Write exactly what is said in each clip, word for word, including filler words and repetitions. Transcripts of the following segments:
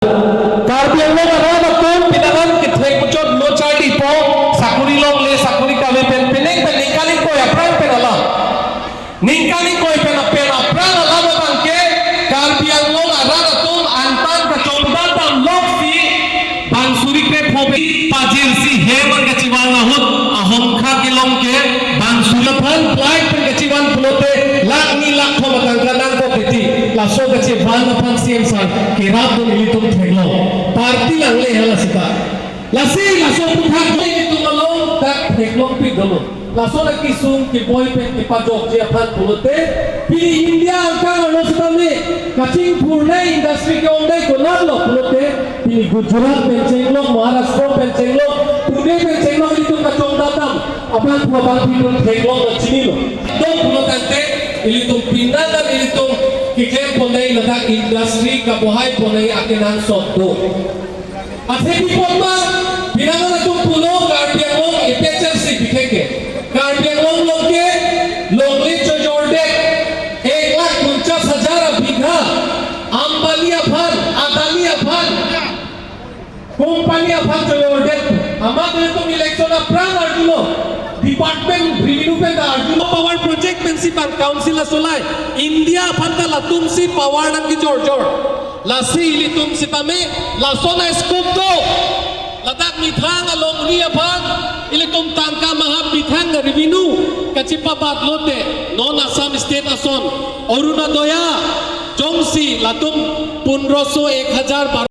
Karbi Anglong arat atum pinangan kethek puchot lo charlipo, sakori longle, sakori kave pen, penang pen ningkan ingkoi aphrang pen alam. Ningkan ingkoi pen apen aphrang alam abangke, Karbi Anglong arat atum angtan kachongdam damloksi, bang suri krepho pen pajirsi hem an kachivan ahut, ahomkha kelong ke, bang suri aphan plai pen kachivan pulote, lakh ni lakh thom atangka nangkok titi, laso kachivan aphan C M sir kerapdun ilitum theklong. Party langle hala sita. Lasi laso aphuthak ilitum along dak theklongpi dolo. Laso na kesung keboi pen kepajokji aphan pulote, pini India angkang arlo sitame kachingthurnei industry ke-ongdai konatlo pulote, pini Gujarat pen chenglok, Maharashtra pen chenglok, Pune pen chenglok, ilitum kachongdam dam abangphu abangphi atum theklong lo, chinilo. Dong pulo tangte, ilitum pinangan ilitum keklem ponai ladak industry kabohai ponai akenangsot do. Athe pi apot ma, pinangan atum pulo Karbi Anglong A P H L C bikheke. Karbi Anglong along ke longle chojordet, ek lakh ponchas hajar abigha, Ambani aphan, Adani aphan, company aphan chojordet. Amat ilitum election aphrang arjulo, department revenue pen ta arjulo. Power project pensi bang council asolai, India aphan ta latumsi power nangkejorjor. Lasi ilitum sitame laso na scope do. Ladak methang alongri aphan ilitum tangka mahap methang revenue kachipabat lote, non Assam State ason Orunodoi jongsi latum pundroso, ek hajar bar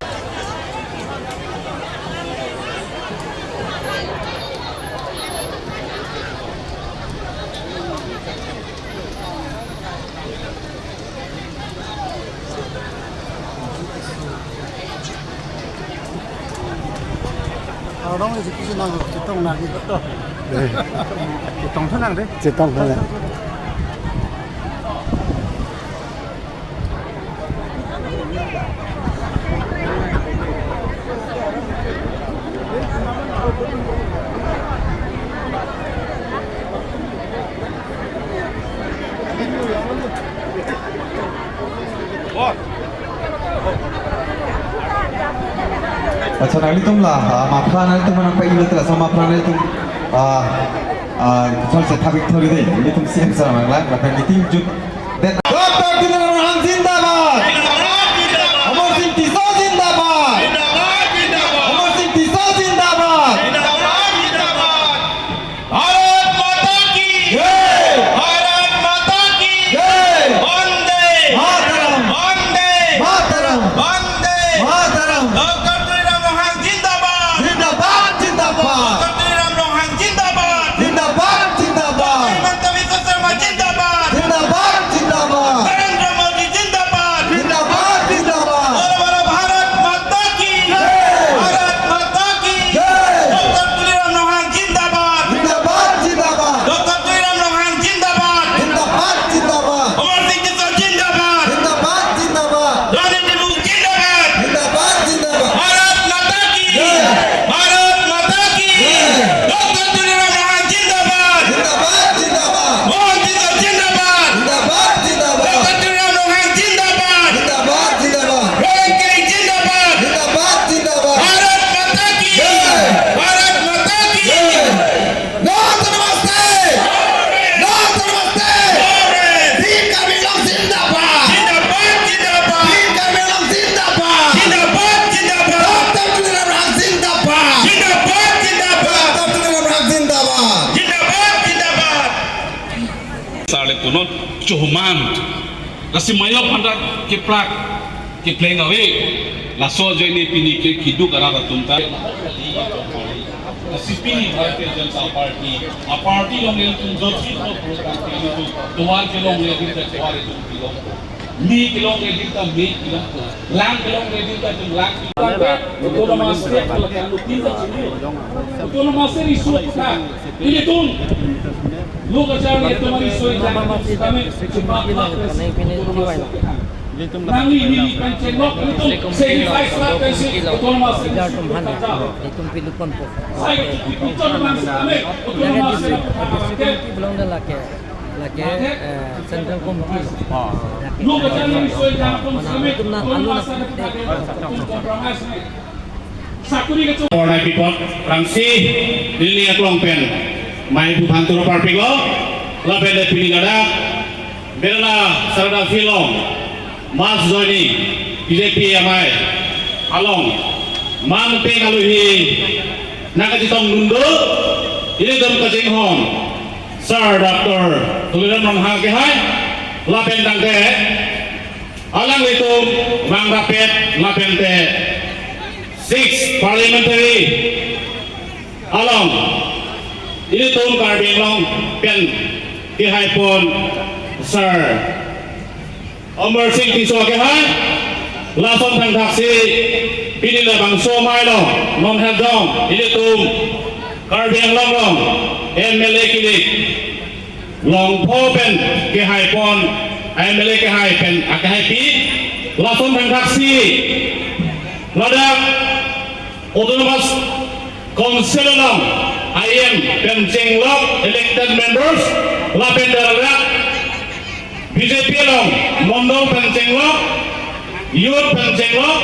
Arong ni sipisi nang chetong nang ni. Eh. Chetong thang nang de. Chetong thang nang. Accha, nanglitum la, ah, mapha nanglitum nangpailote laso mapha nanglitum, ah, ah, sol se thabik thori dei, nanglitum C M sir nanglang, lapen meeting jut det. Doctor Tuliram Ronghang zindabad! Amarsing Tisso zindabad! Amarsing Tisso zindabad! Bharat माता की जय! भारत माता की जय! वंदे मातरम! वंदे मातरम! वंदे मातरम! डॉक्टर तुलीराम रोंहांग जिंदाबाद! जिंदाबाद, जिंदाबाद! डॉक्टर तुलीराम रोंहांग जिंदाबाद! जिंदाबाद, जिंदाबाद! हिमंत विश्व शर्मा जिंदाबाद! जिंदाबाद, जिंदाबाद! नरेंद्र मोदी जिंदाबाद! जिंदाबाद, जिंदाबाद! बोलो, बोलो, भारत माता की जय! भारत माता की जय! डॉक्टर तुलीराम रोंहांग जिंदाबाद! जिंदाबाद, जिंदाबाद! डॉक्टर तुलीराम रोंहांग जिंदाबाद! जिंदाबाद, जिंदाबाद! अमर सिंह तिस्सो जिंदाबाद! जिंदाबाद, जिंदाबाद! रानी टिपू जिंदाबाद! जिंदाबाद, जिंदाबाद! भारत माता की जय! भारत माता की जय! डॉक्टर तुलीराम रोंहांग जिंदाबाद! जिंदाबाद, जिंदाबाद! मोहन तिस्सो जिंदाबाद! जिंदाबाद, जिंदाबाद! डॉक्टर तुलीराम रोंहांग जिंदाबाद! जिंदाबाद, जिंदाबाद! रोलैंड केरिंग जिंदाबाद! जिंदाबाद, जिंदाबाद! भारत माता की जय! भारत माता की जय! नमस्ते! नमस्ते! Team Karbi Anglong zindabad! जिंदाबाद, जिंदाबाद! Team Karbi Anglong zindabad! जिंदाबाद, जिंदाबाद! डॉक्टर तुलीराम रोंहांग zindabad! जिंदाबाद, जिंदाबाद! डॉक्टर तुलीराम रोंहांग zindabad! जिंदाबाद, जिंदाबाद! Sir le punon chohman. Lasi mayo panda keplak, kepleng ave. Laso ajoine pini ke kiduk arat atum ta. Lasi pini Bharatiya Janata Party, a party along ilitum jotsi ko program ke ilitum, tovar kelongle adim ta tovar ilitum kelong, me kelongle adim ta me kelong, lang kelongle adim ta itum lang kelong. Autonomous state ko lakan lo tin ta chini. Autonomous state issue ko ta. Ilitum lo kacharli atum ari soi jang kami cepat lah. Nangli neli pen chenglok ilitum sacrifice lah pensi autonomous. Sai ilitum picture mas kami autonomous. Lake, eh, Central Committee. Oh. Lake, eh, mana itum na alu na. Kornai pipot rangsi neli aklong pen mei pu phan turo parpiklo, lapen le pini ladak Berla Sarada Field along mass joining B J P amei along mangpeng aluhi nangkachetongdun do, ilitum kachinghon Sir Doctor Tuliram Ronghang kehai, lapen tangte alanglitum vang rapet lapente six parliamentary along ilitum Karbi Anglong pen kehaipon Sir Amarsing Tisso kehai, lason thangthaksi pini labangso amei along non hajong ilitum Karbi Anglong along M L A kilik longpho pen kehaipon, M L A kehai pen akehaipi, lason thangthaksi ladak Autonomous Council along I M pen chenglok elected members, lapen ladak B J P along mondol pen chenglok, youth pen chenglok,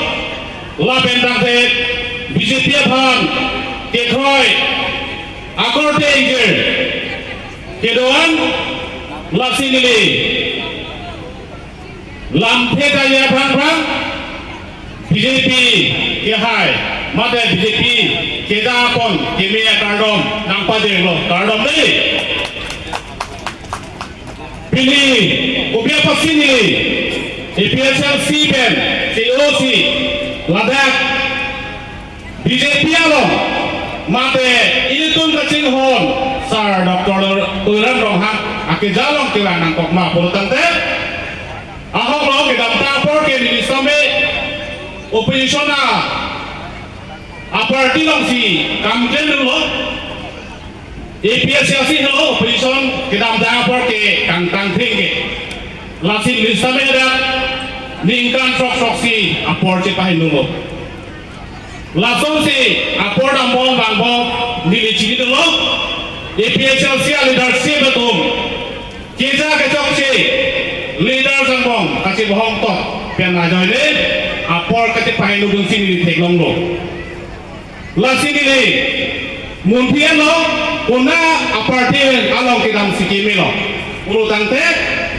lapen tangte B J P aphan kekroi akorte ingjir kedo-an, lasi neli lamthe ta ya phrang phrang B J P kehai mate B J P kejapon keme akardom nangpajirlo, kardom dei. Pini kopi apotsi neli A P H L C pen C O si ladak B J P along mate ilitum kachinghon Sir Doctor Tuliram Ronghang akeja along kevang nangkok ma pulo tangte, ahok lo kedamtang apor ke neli sitame opposition a, a party alongsi kam klemdunlo. A P H L C henlo opposition kedamtang apor ke kangtang thing ke. Lasi neli sitame dak ningkan throk throksi apor chepahin dolo. Lasonsi apor dambom vangbom neli chinidolo. A P H L C a leadership atum keja kechokche leaders angbong kachebohong tot pen ajoine apor kachepahin dunsi neli theklonglo. Lasi neli munthi henlo, konat a party along kedamsi kemelo pulo tangte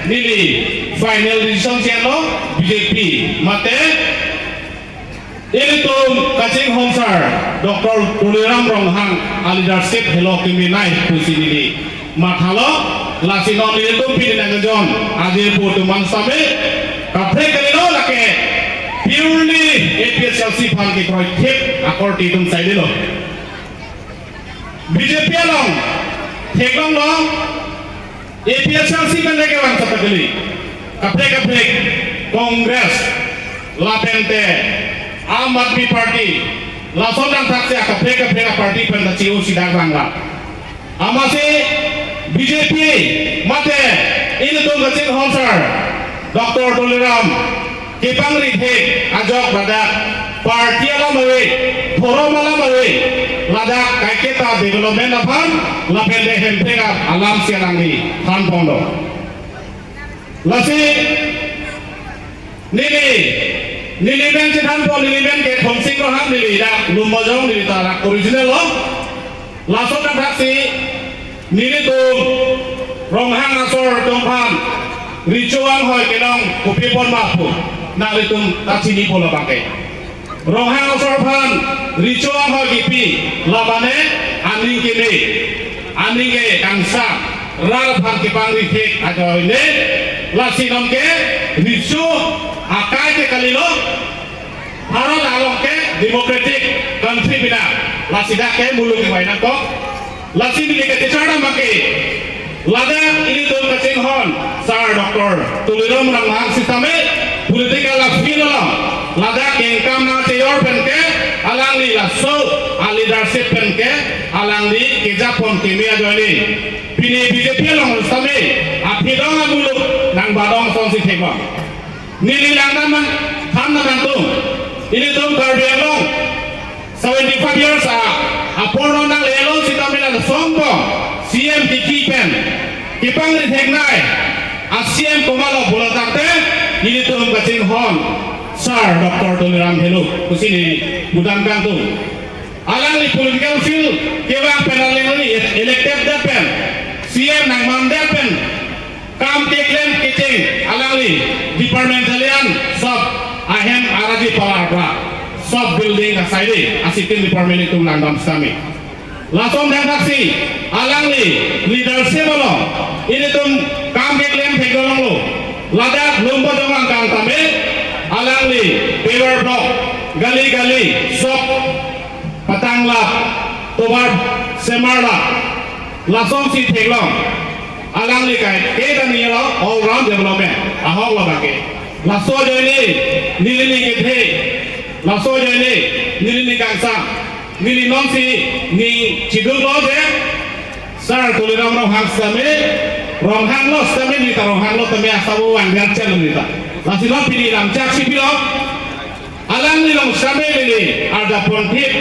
neli final decision si henlo B J P mate ilitum kachinghon Sir Doctor Tuliram Ronghang a leadership henlo kemenei pusi neli mathalo. Lasi non nelitum pini nangjon ajir pu atum an sitame kaprek kalilo, lake purely A P H L C aphan kekroithip akorte atum saidelo. B J P along theklonglo, A P H L C pen le kevang seta kali, kaprek kaprek Congress lapente Aam Aadmi Party, lason thangthaksi kaprek kaprek a party pen ta C O si dak vanglo. Amatsi B J P mate ilitum kachinghon Sir Doctor Tuliram kepangri thek ajok ladak party alam ave, dhorom alam ave, ladak kaiketa development aphan lapente hemphek alamsi alangli thanpon do. Lasi neli, neli men chethanpon, neli men ke Khonsing Ronghang, neli dak Lumbajong, neli ta dak original lo. Lason thangthaksi nelitum Ronghang asor atum aphan recho anghoi kelong kopipon ma pu nanglitum ta chini pulo bangke. Ronghang asor aphan recho anghoi kipi labane aning keme, aning ke kangsa, rat aphan kepangri thek ajoine, lasi nonke recho akai ke kalilo. Bharat along ke democratic country bina, lasi dak ke muluk kevai nangkok. Lasi neli kachechar dam ke, ladak ilitum kachinghon Sir Doctor Tuliram Ronghang sitame political field along ladak kengkam nangchejor penke, alangli laso a leadership penke alangli kejapon keme ajoine pini B J P along sitame aphi dong amuluk nangbadong asonsi thekbom. Neli langdam nang, than nangtum, ilitum Karbi Anglong seventy five years a, apor non nanglelo sitame lason po C M kiki pen Kepangri theknei a-C M komatlo pulo tangte, nelitum kachinghon Sir Doctor Tuliram Ronghang pusi neli pudam kangtung. Alangli political field kevang pen alangli elected det pen, C M nangmandet pen, kam keklem kecheng alangli department thalian sop ahem araji pala apra, sop building asai de, a-sitting department itum langdam sitame. Lason thangthaksi alangli leadership along ilitum kam keklem thekdolonglo. Ladak Lumbajong angkang tame alangli paver block, gali gali, sop patanglap, tovar semarlap, lasonsi theklong. Alangli kai ke ta nilo all round development ahok lo bangke. Laso ajoine neli ning kethe, laso ajoine neli ning kangsam, neli nonsi ning chiduklo je Sir Tuliram Ronghang sitame, Ronghang lo sitame, neli ta Ronghang lo tame asabo vangver chelo neli ta. Lasi non pini lamchak si pilo, alangli along sitame neli arjap ponthip,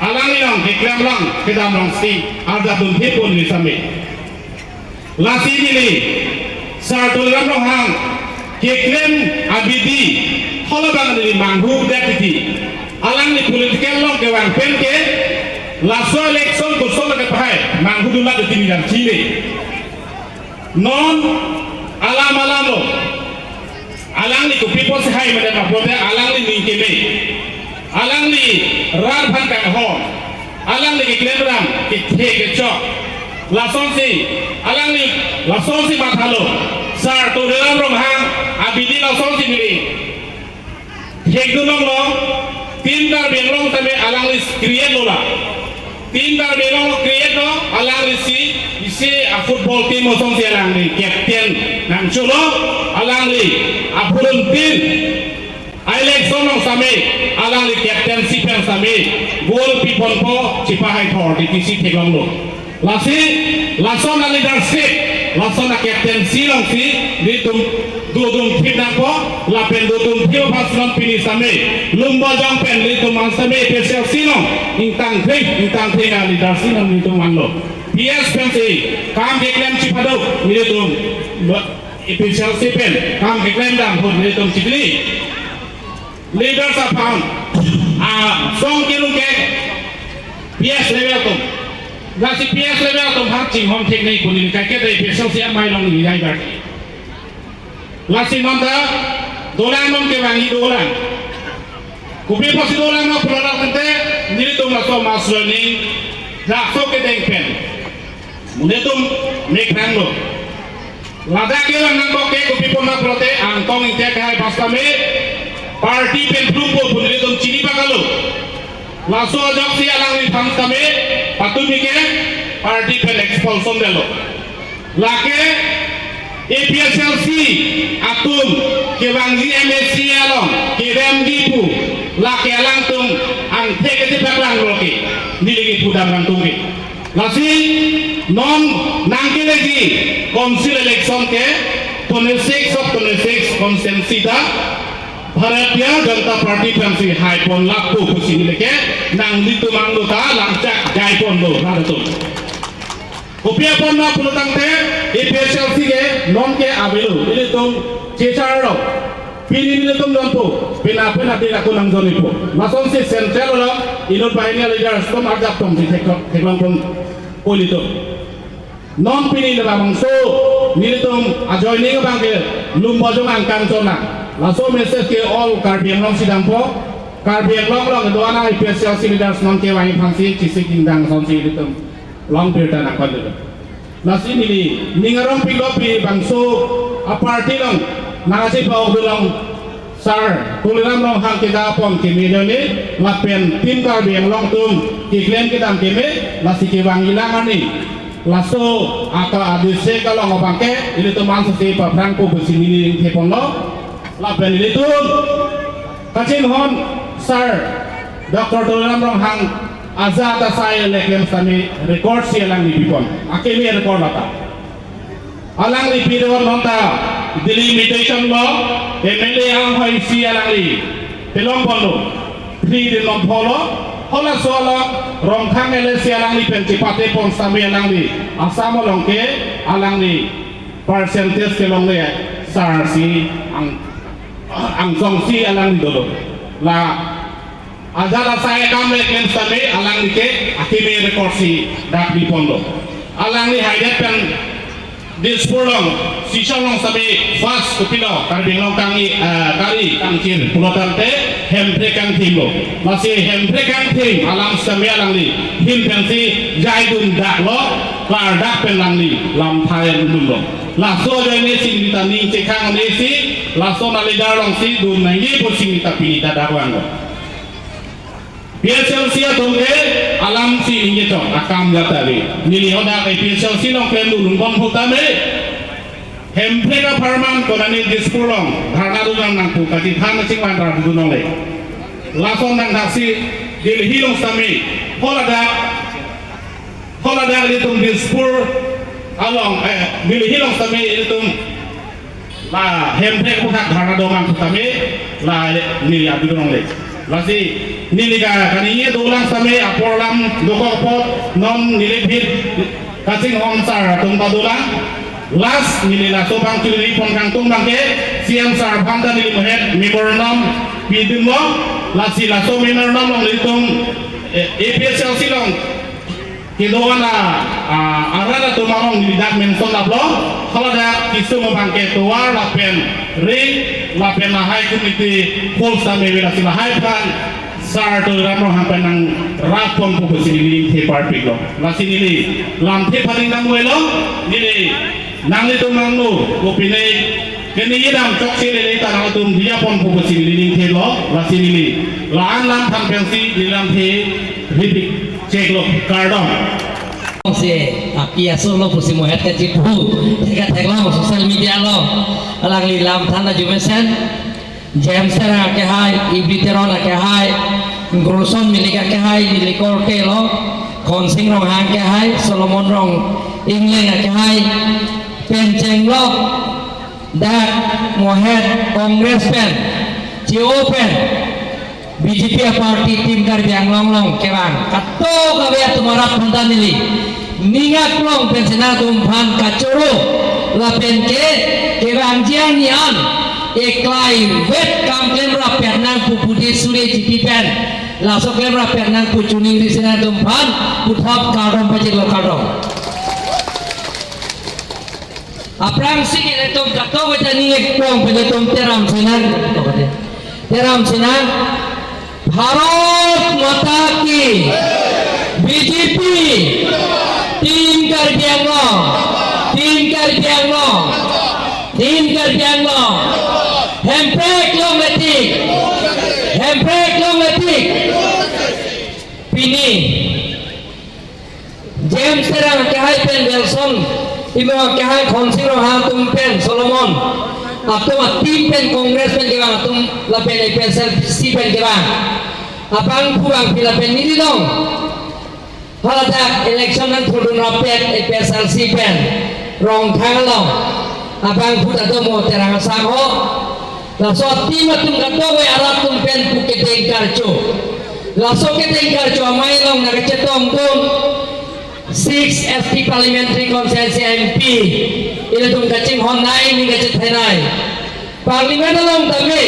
alangli along keklem along kedam alongsi arjap ponthip pon neli sitame. Lasi neli Sir Tuliram Ronghang keklem abidi hala abang neli manghudet titi. Alangli political along kevang pen ke laso election koson ke pahai manghudunlap titi neli chini. Non alam alam lo. Alangli kopi pusi hai mate ma pulote alangli ning keme. Alangli rat aphan kanghon. Alangli keklem ram kethe kechok. Lasonsi alangli lasonsi mathalo. Sir Tuliram Ronghang abidi lasonsi neli thekdunlonglo. Team Karbi Anglong tame alangli create lo la. Team Karbi Anglong create lo, alanglisi isi a-football team asonsi alangli captain nangcholo, alangli a-football team a-election along sitame alangli captaincy pen sitame goal piponpo, chipahai thor titi si theklonglo. Lasi lason a-leadership, lason a-captaincy alongsi nelitum dodun thip nangpo, lapen dodun thip aphan si non pini sitame Lumbajong pen nelitum an sitame A P H L C along ingtangtheng ingtangtheng a-leadership along nelitum anlo. P S pensi kam keklem chipaduk nelitum A P H L C pen kam keklem dam ahut nelitum chikli. Leaders aphan asong kerung ke P S level atum. Lasi P S level atum aphan chinghon theknei pu neli kaiketa A P H L C amei along neli jai bar. Lasi non ta dolang non kevangji dolang. Kopi pusi dolang non pulo tangte nelitum laso mass joining, laso kedeng pen nelitum mekranglo. Ladak kevang nangkok ke kopi pu ma pulote Angtong Ingti akehai aphan sitame party pen plumpo pu nelitum chini pakalo. Laso ajoksi alangliphan sitame patumi ke party pen expulsion detlo. Lake A P H L C atum kevangji M A C along keremji pu, lake alangtum angthek kachepaklang lo ke, neli kepudam kangtung ke. Lasi non nangkeleji council election ke twenty-six of twenty-six constituency ta Bharatiya Janata Party aphansi haiponlappo pusi neli ke nanglitum angno ta langchak jaiponlo rat atum. Kopi apot ma pulo tangte A P H L C ke non ke avelo, ilitum checharlo. Pini nelitum donpo, pina pina tira kunang donipo. Lasonsi central along inut banghini a-leaders atum arjap tongsi theklong theklongpon pu ilitum. Non pini labangso nelitum a-joining abang ke Lumbajong angkang chona. Laso message ke all Karbi Anglong si dampo. Karbi Anglong along kedo-an A P H L C leaders non kevangji aphansi chesik ingdang asonsi ilitum long birta nangkon dulu. Lasi neli ning arong pik lo, pini bangso a-party along nangkachepa-ok dun along Sir Tuliram Ronghang kedapon keme ajoine lapen Team Karbi Anglong atum keklem kedam keme, lasi kevangji lang arni laso aka adise kalong abang ke ilitum an sese paphrangpo pusi neli ning theponlo. Lapen ilitum kachinghon Sir Doctor Tuliram Ronghang ajat asai le klem sitame record si alangli pipon. Akeme record lata. Alangli pidon non ta delimitation lo, M L A anghoi si alangli pelongponlo. Three din non pholo, Halaso along Rongkhang L A C alangli pen chepate pon sitame alangli Assam along ke alangli percentage kelongle sar si ang angsong si alangli dolo. La ajat asai akam le klem sitame alangli ke akimi record si dak di ponlo. Alangli haidet pen Dispur along, Silchar along sitame first kopilo, Karbi Anglong kangni, eh, kari kangthir pulotangte Hemprek kangthir lo. Lasi Hemprek kangthir alam sitame alangli ahin pensi jaidun daklo, klardak pen alangli lamtha dundunlo. Laso ajoine si neli ta ning chekhang un-e si, laso a-leader along si dun nangji pusi neli ta pini ta dak vanglo. P S L C atum ke alam si ningje chok akam jata ave. Neli hadak A P H L C along klemdun un-e pon putame, Hemprek apharman konane Dispur along dharna dun nang nangpu kachethan chingvang ra dun longle. Lason nang daksi Delhi along sitame haladak, haladak ilitum Dispur along, eh, Delhi along sitame ilitum la Hemprek aphuthak dharna do nang sitame la neli adu dun longle. Lasi neli ka kaningje dolang sitame apor alam dokok apot non neli bhit kachinghon sar atum ta dolang. Last neli laso abang chiri pon kangtung abang ke C M sir aphan ta neli mohet memorandum pidunlo. Lasi laso memorandum along ilitum, eh, A P H L C along kedo-an a, ah, arat atum along neli dak mention laplo, haladak kesung abang ke tovar lapen ring lapen lahai committee full sitame ave, lasi lahai aphan sar Tuliram Ronghang pen nangrap ponpo pusi neli ningthe parpiklo. Lasi neli lamthe phaning damvelo, neli nanglitum nangno kopine kene yedam chokche lele ta nangtum diya ponpo pusi neli ningthelo, lasi neli la-an alam than pensi neli lamthe ripik cheklo, kardom. Si api aso lo pusi mohet kachipu, theka theklong social media along, alangli lam than ajumesen, James Terang akehai, Ibri Teron akehai, Grolson Milik akehai, neli korte lo, Khonsing Ronghang akehai, Solomon Rongingleng akehai, pen chenglok, dak mohet Congress pen, C O pen, B J P a-party Team Karbi Anglong along kevang kato kave atum arat aphanta neli ning aklong pensi nangtumphan kachoro lapen ke kevangji arni an eklai vet kam klemrap pet nangpu pudi suri chipi pen laso klemrap pet nangpu chuningri si nangtumphan puthot kardom pajirlo, kardom. Aphrangsi ke ilitum kato kave ta ning eklong pen ilitum teram sinang. Teram sinang. Bharat Mata Ki. B J P. Team Karbi Anglong. Team Karbi Anglong. Team Karbi Anglong. Hemprek longletik. Hemprek longletik. Pini James Terang akehai pen Wilson Timung akehai, Khonsing Ronghang atum pen Solomon atum a-team pen Congress pen kevang atum lapen A P H L C pen kevang abangphu bangphi lapen neli long haladak election nangthurdun rapet A P H L C pen Rongkhang along abangphu ta do mo Terang asangho. Laso a-team atum kato kave arat atum pen pu kedeng karcho. Laso kedeng karcho amei along nangkachetongdun six S T Parliamentary Constituency M P ilitum kachinghon nei, ning kachethe nei. Parliament along tame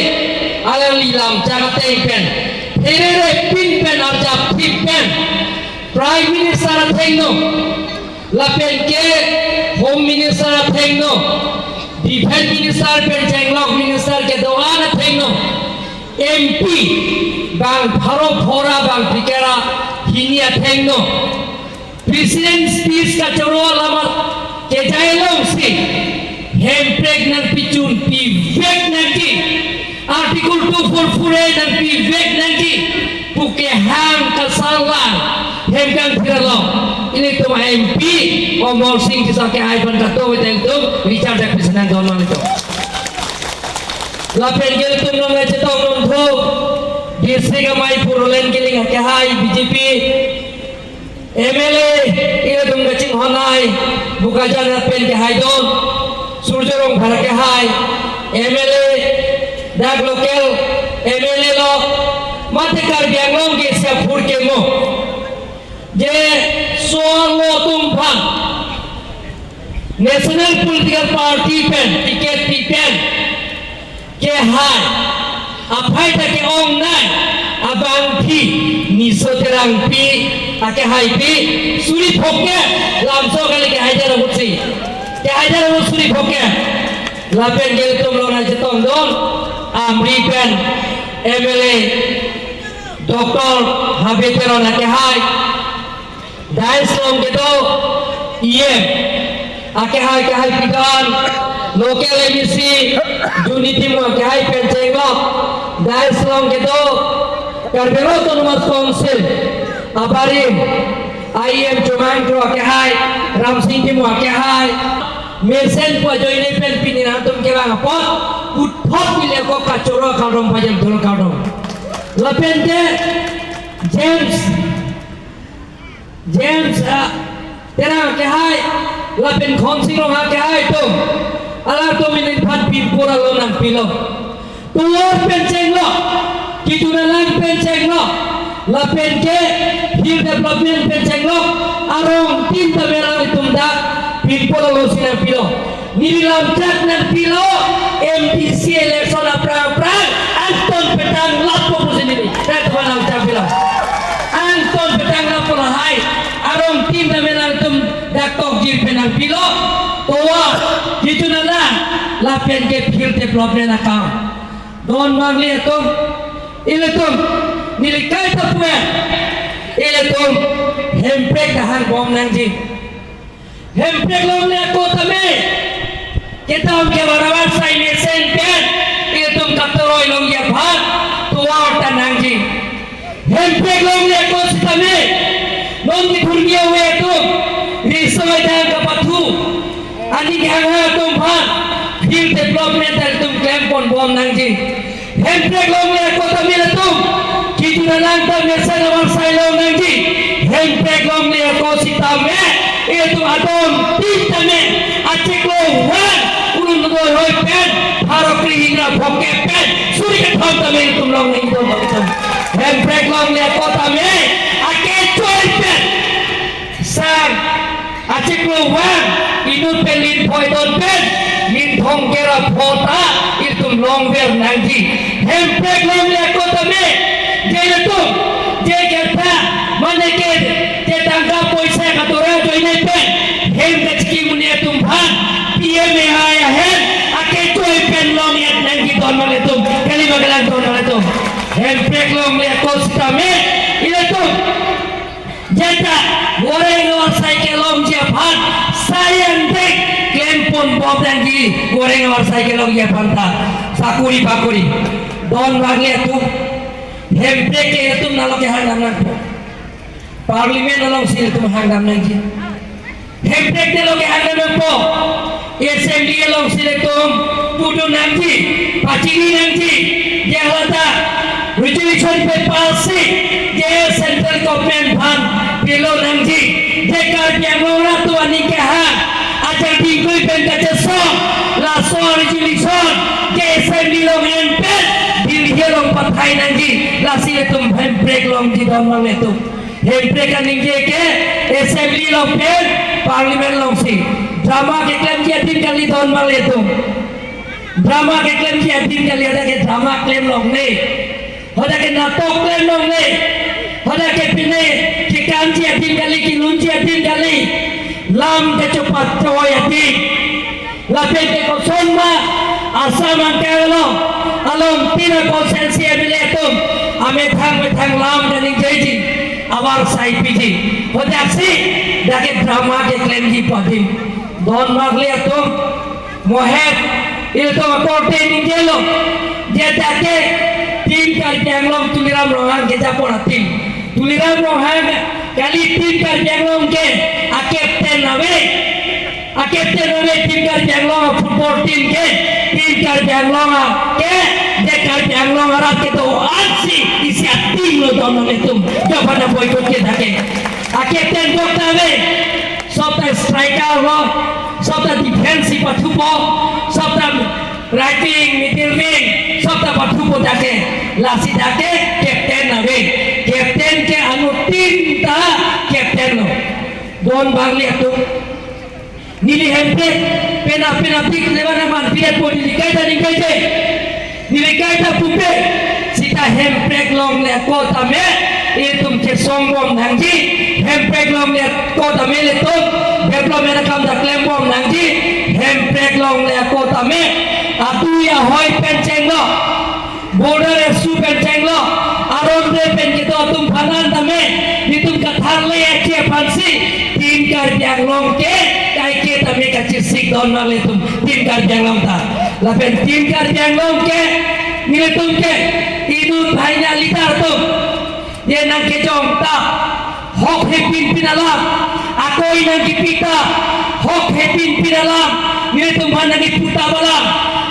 alangli lam chak ateng pen, herere pin pen arjap thip pen Prime Minister athengno, lapen ke Home Minister athengno, Defence Minister pen chenglok Minister kedo-an athengno, M P bang pharo phora bang phlikra hini athengno, President speech kachoro alam kejai alongsi Hemprek nangpichun pivek nangji, Article two four four A nangpivek nangji pu kehang kasarlang hem kangthir along ilitum M P Amarsing Tisso akehai aphan kato kave ta ilitum Richard Jackson nangdon mang ilitum. Lapen ke ilitum nangkachetongdun thu District amei pu Roland Killing akehai B J P, M L A ilitum kachinghon nei, Bokajan pen kehaidon, Surjya Rongphar akehai, M L A, dak local M L A lo, Mate Karbi Anglong ke isi aphurkimo. Je so-arlo atum aphan National Political Party pen ticket pi pen kehai aphai ta ke-ongnei abangphi Niso Terangpi akehaipi suri phongke lamso kali kehai jara butsi. Kehai jara but suri phongke. Lapen ke ilitum lonang chetongdun Amri pen M L A Doctor Habe Teron akehai, dais along kedo E M akehai, kehai pidan, local M A C Juni Timung akehai pen chenglok, dais along kedo Karbi Anglong Autonomous Council abarim I M Chomang Kro akehai, Ramsing Timung akehai, mesen pu ajoine pen pini nangtum kevang apot puthot neli ako kachoro kardom pajam dolo kardom. Lapen ke James, James, ah, Terang akehai, lapen Khonsing Ronghang akehai atum, alanglitum neliphan pinpur alo nangpilo. Tovar pen chenglok, kejun alang pen chenglok, lapen ke field development pen chenglok, arongtin tame alanglitum dak pinpur alosi nangpilo. Neli lamchak nangpilo, M D C election aphrang aphrang angton petang lapo pusi neli nangtum aphan lamchak pilo. Angton petang lapo lahai, arongtin tame alanglitum dak tokjir pen nangpilo, tovar, kejun alang, lapen ke field development akam. Don marli atum, ilitum, neli kaita pu-e, ilitum hemprek ta hangbom nangji. Hemprek longle ako tame, kedam ke barabar sai mesen pen, ilitum katoroi longji aphan tovar ta nangji. Hemprek longle ako sitame, non ke thurmi ave atum, riso aidang kapathu, aning kehang atum aphan field development ta ilitum klempon bom nangji. Hemprek longle ako tame ilitum, kejun alang ta mesen avarsai long nangji. Hemprek longle ako sitame, ilitum adontin tame, achiklo vang, Orunodoi ahoi pen, pharo kre-hini ra phongke pen, suri kethom tame ilitum long nangji don ilitum. Hemprek longle ako tame, akechoi pen sang, achiklo vang, inut pen lin phoi don pen, lin thomkre ra pho ta, ilitum longver nangji. Hemprek longle ako tame, je ilitum, je kerta, mane ke, je tangka poisa katora ajoine pen, hem kachiki amonit atum aphan, P M A Y ahem, akechoi pen long-et nangji don marli atum, kali ma kalang don marli atum. Hemprek longle ako sitame, ilitum, jeta, goreng avarsai kelongji aphan, sai angdeng klempon bom nangji, goreng avarsai kelongji aphan ta, sakori pakori. Don marli atum, hemprek ke ilitum nalo kehang dam nangpo. Parliament alongsi ilitum hang dam nangji. Hemprek te lo kehang dam nangpo. Assembly alongsi ilitum pudun nangji, pachini nangji, je hala ta resolution paper si, je central government aphan pilo nangji, je Karbi Anglong arat atum aning kehang, achar dingkui pen kachesong, laso resolution, je assembly along en pen, Delhi along pathai nangji, lasi ilitum hemprek longji don marli atum. Hemprek aningje ke assembly along pen parliament alongsi. Drama keklemji adim kali don marli atum. Drama keklemji adim kali, hadak ke drama klem longle. Hadak ke natok klem longle. Hadak ke pine kekanji adim kali, kelunji adim kali. Lam kechepachoi adim. Lapen ke koson ma Assam angkang along, alongtin a constituency M L A atum amethang methang lam kaningjeji, avarsai piji. Hodaksi dak ke drama keklemji pu adim. Don marli atum, mohet ilitum akorte ningjelo, je dak ke Team Karbi Anglong Tuliram Ronghang kejapon a-team. Tuliram Ronghang kali Team Karbi Anglong ke a-captain ave. A-captain ave Team Karbi Anglong a-football team ke, Team Karbi Anglong a ke, je Karbi Anglong arat kedo-ansi isi a-team lo don marli atum. Jabana boycott ke dak ke. A-captain kok ta ave, sop ta striker lo, sop ta defense si pathupo, sop ta Right wing, middle wing, sob ta pathupo dak ke. Lasi dak ke captain ave. Captain ke anuttin ta captain lo. Don bangli atum. Neli hemprek pena pena bik lebaran man pidet po neli kaita ningkai je. Neli kaita pupe. Sita hemprek longle ako tame itum chesong bom nangji. Hemprek longle ako tame ilitum development akam ta klem bom nangji. Hemprek longle ako tame atui ahoi pen chenglo. Border issue pen chenglo, aron re pen kedo atum aphan an tame, nelitum katharle ache aphansi, Team Karbi Anglong ke, kaike tame kachesik don ma ilitum, Team Karbi Anglong ta. Lapen Team Karbi Anglong ke, nelitum ke, inut bhai na leader atum, ye nangkejong ta, hok hepin pin alam, akoi nangkepi ta, hok hepin pin alam, nelitum aphan nangkepu ta alam,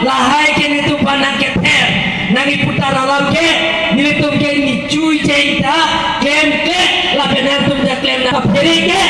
lahai ke nelitum aphan nangkether, nangkepu ta alam ke, nelitum ke ni chui jai ta, klemkle, lapen nangtum ta klem nang phere ke,